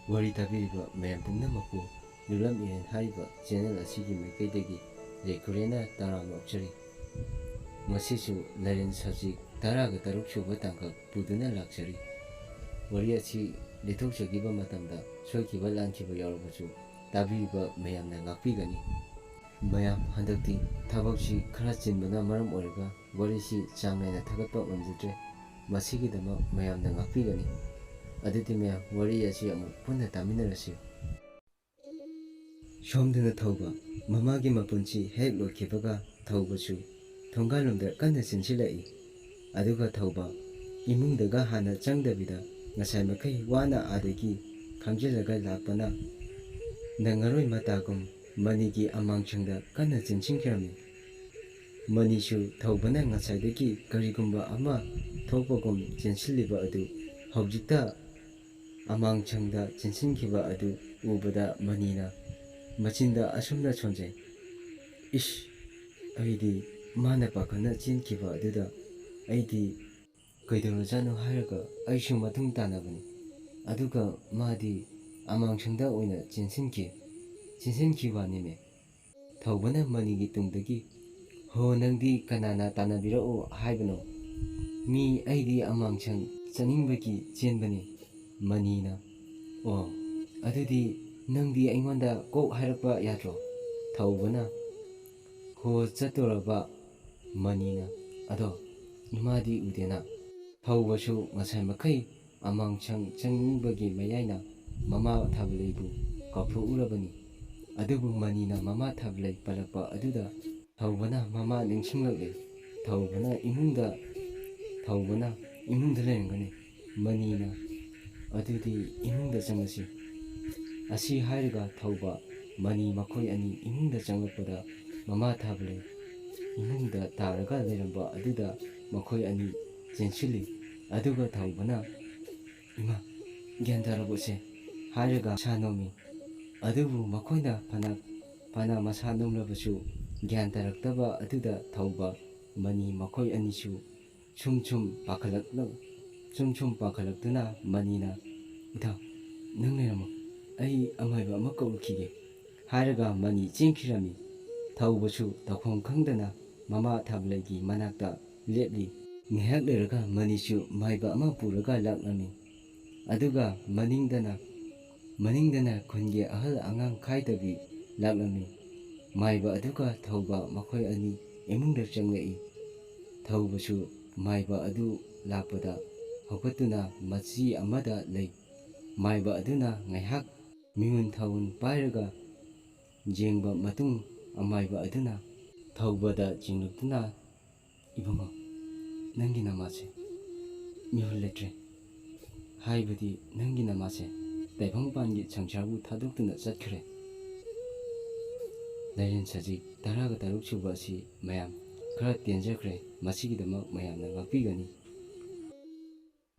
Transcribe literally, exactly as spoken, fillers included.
ꯋꯥꯔꯤ ꯇꯥꯕꯤꯔꯤꯕ ꯃꯌꯥꯝ ꯄꯨꯝꯅꯃꯛꯄꯨ ꯂꯨꯂꯝ ꯏꯔꯦꯟ ꯍꯥꯏꯔꯤꯕ ꯆꯦꯅꯦꯜ ꯑꯁꯤꯒꯤ ꯃꯥꯏꯀꯩꯗꯒꯤ ꯂꯩꯀꯨꯔꯦꯅ ꯇꯔꯥꯝꯅ ꯑꯣꯛꯆꯔꯤ꯫ ꯉꯁꯤꯁꯨ ꯂꯥꯏꯔꯦꯟ ꯁꯕꯖꯦꯛ ꯇꯔꯥꯒ ꯇꯔꯨꯛ ꯁꯨꯕ ꯇꯥꯡꯀꯛ ꯄꯨꯗꯨꯅ ꯂꯥꯛꯆꯔꯤ꯫ ꯋꯥꯔꯤ ꯑꯁꯤ ꯂꯤꯊꯣꯛꯆꯈꯤꯕ ꯃꯇꯝꯗ ꯁꯣꯏꯈꯤꯕ ꯂꯥꯟꯈꯤꯕ ꯌꯥꯎꯔꯕꯁꯨ ꯇꯥꯕꯤꯔꯤꯕ ꯃꯌꯥꯝꯅ ꯉꯥꯛꯄꯤꯒꯅꯤ꯫ ꯃꯌꯥꯝ, ꯍꯟꯗꯛꯇꯤ ꯊꯕꯛꯁꯤ ꯈꯔ ꯆꯤꯟꯕꯅ ꯃꯔꯝ ꯑꯣꯏꯔꯒ ꯋꯥꯔꯤꯁꯤ ꯆꯥꯡ ꯅꯥꯏꯅ ꯊꯥꯒꯠꯄ ꯉꯝꯖꯗ꯭ꯔꯦ꯫ ꯃꯁꯤꯒꯤꯗꯃꯛ ꯃꯌꯥꯝꯅ ꯉꯥꯛꯄꯤꯒꯅꯤ꯫ ꯑꯗꯨꯗꯤ ꯃꯌꯥꯝ, ꯋꯥꯔꯤ ꯑꯁꯤ ꯑꯃꯨꯛ ꯄꯨꯟꯅ ꯇꯥꯃꯤꯟꯅꯔꯁꯤ꯫ ꯁꯣꯝꯗꯅ ꯊꯧꯕ ꯃꯃꯥꯒꯤ ꯃꯄꯨꯟꯁꯤ ꯍꯦꯛ ꯂꯣꯏꯈꯤꯕꯒ ꯊꯧꯕꯁꯨ ꯊꯣꯡꯒꯥꯜꯂꯣꯝꯗ ꯀꯟꯅ ꯆꯦꯟꯁꯤꯜꯂꯛꯏ꯫ ꯑꯗꯨꯒ ꯊꯧꯕ ꯏꯃꯨꯡꯗꯒ ꯍꯥꯟꯅ ꯆꯪꯗꯕꯤꯗ ꯉꯁꯥꯏ ꯃꯈꯩ ꯋꯥꯅ ꯑꯥꯗꯒꯤ ꯈꯪꯖꯤꯜꯂꯒ ꯂꯥꯛꯄꯅ ꯅꯪꯉꯔꯣꯏ ꯃꯇꯥꯒꯨꯝ ꯃꯅꯤꯒꯤ ꯑꯃꯥꯡꯁꯪꯗ ꯀꯟꯅ ꯆꯦꯟꯁꯤꯟꯈ꯭ꯔꯝꯃꯤ꯫ ꯃꯅꯤꯁꯨ ꯊꯧꯕꯅ ꯉꯁꯥꯏꯗꯒꯤ ꯀꯔꯤꯒꯨꯝꯕ ꯑꯃ ꯊꯣꯛꯄꯒꯨꯝ ꯆꯦꯟꯁꯤꯜꯂꯤꯕ ꯑꯗꯨ ꯍꯧꯖꯤꯛꯇ ꯑꯃꯥꯡꯁꯪꯗ ꯆꯦꯟꯁꯤꯟꯈꯤꯕ ꯑꯗꯨ ꯎꯕꯗ ꯃꯅꯤꯅ ꯃꯆꯤꯟꯗ ꯑꯁꯨꯝꯅ ꯁꯣꯟꯖꯩ, "ꯏꯁ, ꯑꯩꯗꯤ ꯃꯥꯅ ꯄꯥꯈꯠꯅ ꯆꯦꯟꯈꯤꯕ ꯑꯗꯨꯗ ꯑꯩꯗꯤ ꯀꯩꯗꯧꯔꯖꯥꯠꯅꯣ ꯍꯥꯏꯔꯒ ꯑꯩꯁꯨ ꯃꯇꯨꯡ ꯇꯥꯟꯅꯕꯅꯤ꯫ ꯑꯗꯨꯒ ꯃꯥꯗꯤ ꯑꯃꯥꯡꯁꯪꯗ ꯑꯣꯏꯅ ꯆꯦꯟꯁꯤꯟꯈꯤ, ꯆꯦꯟꯁꯤꯟꯈꯤ ꯋꯥꯅꯤꯅꯦ꯫" ꯊꯧꯕꯅ ꯃꯅꯤꯒꯤ ꯇꯨꯡꯗꯒꯤ, "ꯍꯣ, ꯅꯪꯗꯤ ꯀꯅꯥꯅ ꯇꯥꯟꯅꯕꯤꯔꯛꯑꯣ ꯍꯥꯏꯕꯅꯣ? ꯃꯤ ꯑꯩꯗꯤ ꯑꯃꯥꯡꯁꯪ ꯆꯠꯅꯤꯡꯕꯒꯤ ꯆꯦꯟꯕꯅꯤ꯫" ꯃꯅꯤꯅ, "ꯑꯣ, ꯑꯗꯨꯗꯤ ꯅꯪꯗꯤ ꯑꯩꯉꯣꯟꯗ ꯀꯣꯛ ꯍꯥꯏꯔꯛꯄ ꯌꯥꯗ꯭ꯔꯣ?" ꯊꯧꯕꯅ, "ꯍꯣ, ꯆꯠꯇꯣꯔꯕ꯫" ꯃꯅꯤꯅ, "ꯑꯗꯣ ꯏꯃꯥꯗꯤ ꯎꯗꯦꯅ?" ꯊꯧꯕꯁꯨ ꯉꯁꯥꯏ ꯃꯈꯩ ꯑꯃꯥꯡꯁꯪ ꯆꯪꯅꯤꯡꯕꯒꯤ ꯃꯌꯥꯏꯅ ꯃꯃꯥ ꯊꯥꯕꯂꯩꯕꯨ ꯀꯥꯎꯊꯣꯛꯎꯔꯕꯅꯤ꯫ ꯑꯗꯨꯕꯨ ꯃꯅꯤꯅ ꯃꯃꯥ ꯊꯥꯕꯂꯩ ꯄꯜꯂꯛꯄ ꯑꯗꯨꯗ ꯊꯧꯕꯅ ꯃꯃꯥ ꯅꯤꯡꯁꯤꯡꯂꯛꯂꯦ꯫ ꯊꯧꯕꯅ ꯏꯃꯨꯡꯗ, ꯊꯧꯕꯅ ꯏꯃꯨꯡꯗ ꯂꯩꯔꯝꯒꯅꯤ꯫ ꯃꯅꯤꯅ, "ꯑꯗꯨꯗꯤ ꯏꯃꯨꯡꯗ ꯆꯪꯉꯁꯤ꯫" ꯑꯁꯤ ꯍꯥꯏꯔꯒ ꯊꯧꯕ, ꯃꯅꯤ ꯃꯈꯣꯏ ꯑꯅꯤ ꯏꯃꯨꯡꯗ ꯆꯪꯂꯛꯄꯗ ꯃꯃꯥ ꯊꯥꯕꯂꯩ ꯏꯃꯨꯡꯗ ꯇꯥꯔꯒ ꯂꯩꯔꯝꯕ ꯑꯗꯨꯗ ꯃꯈꯣꯏ ꯑꯅꯤ ꯆꯦꯟꯁꯤꯜꯂꯤ꯫ ꯑꯗꯨꯒ ꯊꯧꯕꯅ, "ꯏꯃꯥ, ꯒ꯭ꯌꯥꯟ ꯇꯥꯔꯕꯣꯁꯦ?" ꯍꯥꯏꯔꯒ ꯃꯁꯥ ꯅꯣꯝꯃꯤ꯫ ꯑꯗꯨꯕꯨ ꯃꯈꯣꯏꯅ ꯐꯅ, ꯐꯅ ꯃꯁꯥ ꯅꯣꯝꯂꯕꯁꯨ ꯒ꯭ꯌꯥꯟ ꯇꯥꯔꯛꯇꯕ ꯑꯗꯨꯗ ꯊꯧꯕ, ꯃꯅꯤ ꯃꯈꯣꯏ ꯑꯅꯤꯁꯨ ꯁꯨꯝ ꯁꯨꯝ ꯄꯥꯈꯠꯂꯛꯂ-, ꯁꯨꯝ ꯁꯨꯝ ꯄꯥꯈꯠꯂꯛꯇꯨꯅ ꯃꯅꯤꯅ, "ꯏꯇꯥꯎ, "ꯅꯪ ꯂꯩꯔꯝꯃꯣ, ꯑꯩ ꯑꯃꯥꯏꯕ ꯑꯃ ꯀꯧꯔꯨꯈꯤꯒꯦ" ꯍꯥꯏꯔꯒ ꯃꯅꯤ ꯆꯦꯟꯈꯤꯔꯝꯃꯤ꯫ ꯊꯧꯕꯁꯨ ꯇꯧꯐꯝ ꯈꯪꯗꯅ ꯃꯃꯥ ꯊꯥꯕꯂꯩꯒꯤ ꯃꯅꯥꯛꯇ ꯂꯦꯞꯂꯤ꯫ ꯉꯥꯏꯍꯥꯛ ꯂꯩꯔꯒ ꯃꯅꯤꯁꯨ ꯃꯥꯏꯕ ꯑꯃ ꯄꯨꯔꯒ ꯂꯥꯛꯂꯝꯃꯤ꯫ ꯑꯗꯨꯒ ꯃꯅꯤꯡꯗꯅ, ꯃꯅꯤꯡꯗꯅ ꯈꯨꯟꯒꯤ ꯑꯍꯜ ꯑꯉꯥꯡ ꯈꯥꯏꯗꯕꯤ ꯂꯥꯛꯂꯝꯃꯤ꯫ ꯃꯥꯏꯕ ꯑꯗꯨꯒ ꯊꯧꯕ ꯃꯈꯣꯏ ꯑꯅꯤ ꯏꯃꯨꯡꯗ ꯆꯪꯂꯛꯏ꯫ ꯊꯧꯕꯁꯨ ꯃꯥꯏꯕ ꯑꯗꯨ ꯂꯥꯛꯄꯗ ꯍꯧꯒꯠꯇꯨꯅ ꯃꯆꯤ ꯑꯃꯗ ꯂꯩ꯫ ꯃꯥꯏꯕ ꯑꯗꯨꯅ ꯉꯥꯏꯍꯥꯛ ꯃꯤꯉꯣꯟ ꯊꯥꯎꯟ ꯄꯥꯏꯔꯒ ꯌꯦꯡꯕ ꯃꯇꯨꯡ, ꯑꯃꯥꯏꯕ ꯑꯗꯨꯅ ꯊꯧꯕꯗ ꯆꯤꯡꯂꯛꯇꯨꯅ, "ꯏꯕꯨꯡꯉꯣ, ꯅꯪꯒꯤ ꯅꯃꯥꯁꯦ ꯃꯤꯍꯨꯜ ꯂꯩꯇ꯭ꯔꯦ, ꯍꯥꯏꯕꯗꯤ ꯅꯪꯒꯤ ꯅꯃꯥꯁꯦ ꯇꯥꯏꯕꯪꯄꯥꯟꯒꯤ ꯁꯪꯁꯥꯔꯕꯨ ꯊꯥꯗꯣꯛꯇꯨꯅ ꯆꯠꯈ꯭ꯔꯦ꯫" ꯂꯥꯏꯔꯦꯟ ꯁꯖꯤꯛ ꯇꯔꯥꯒ ꯇꯔꯨꯛ ꯁꯨꯕ ꯑꯁꯤ ꯃꯌꯥꯝ ꯈꯔ ꯇꯦꯟꯖꯈ꯭ꯔꯦ꯫ ꯃꯁꯤꯒꯤꯗꯃꯛ ꯃꯌꯥꯝꯅ ꯉꯥꯛꯄꯤꯒꯅꯤ꯫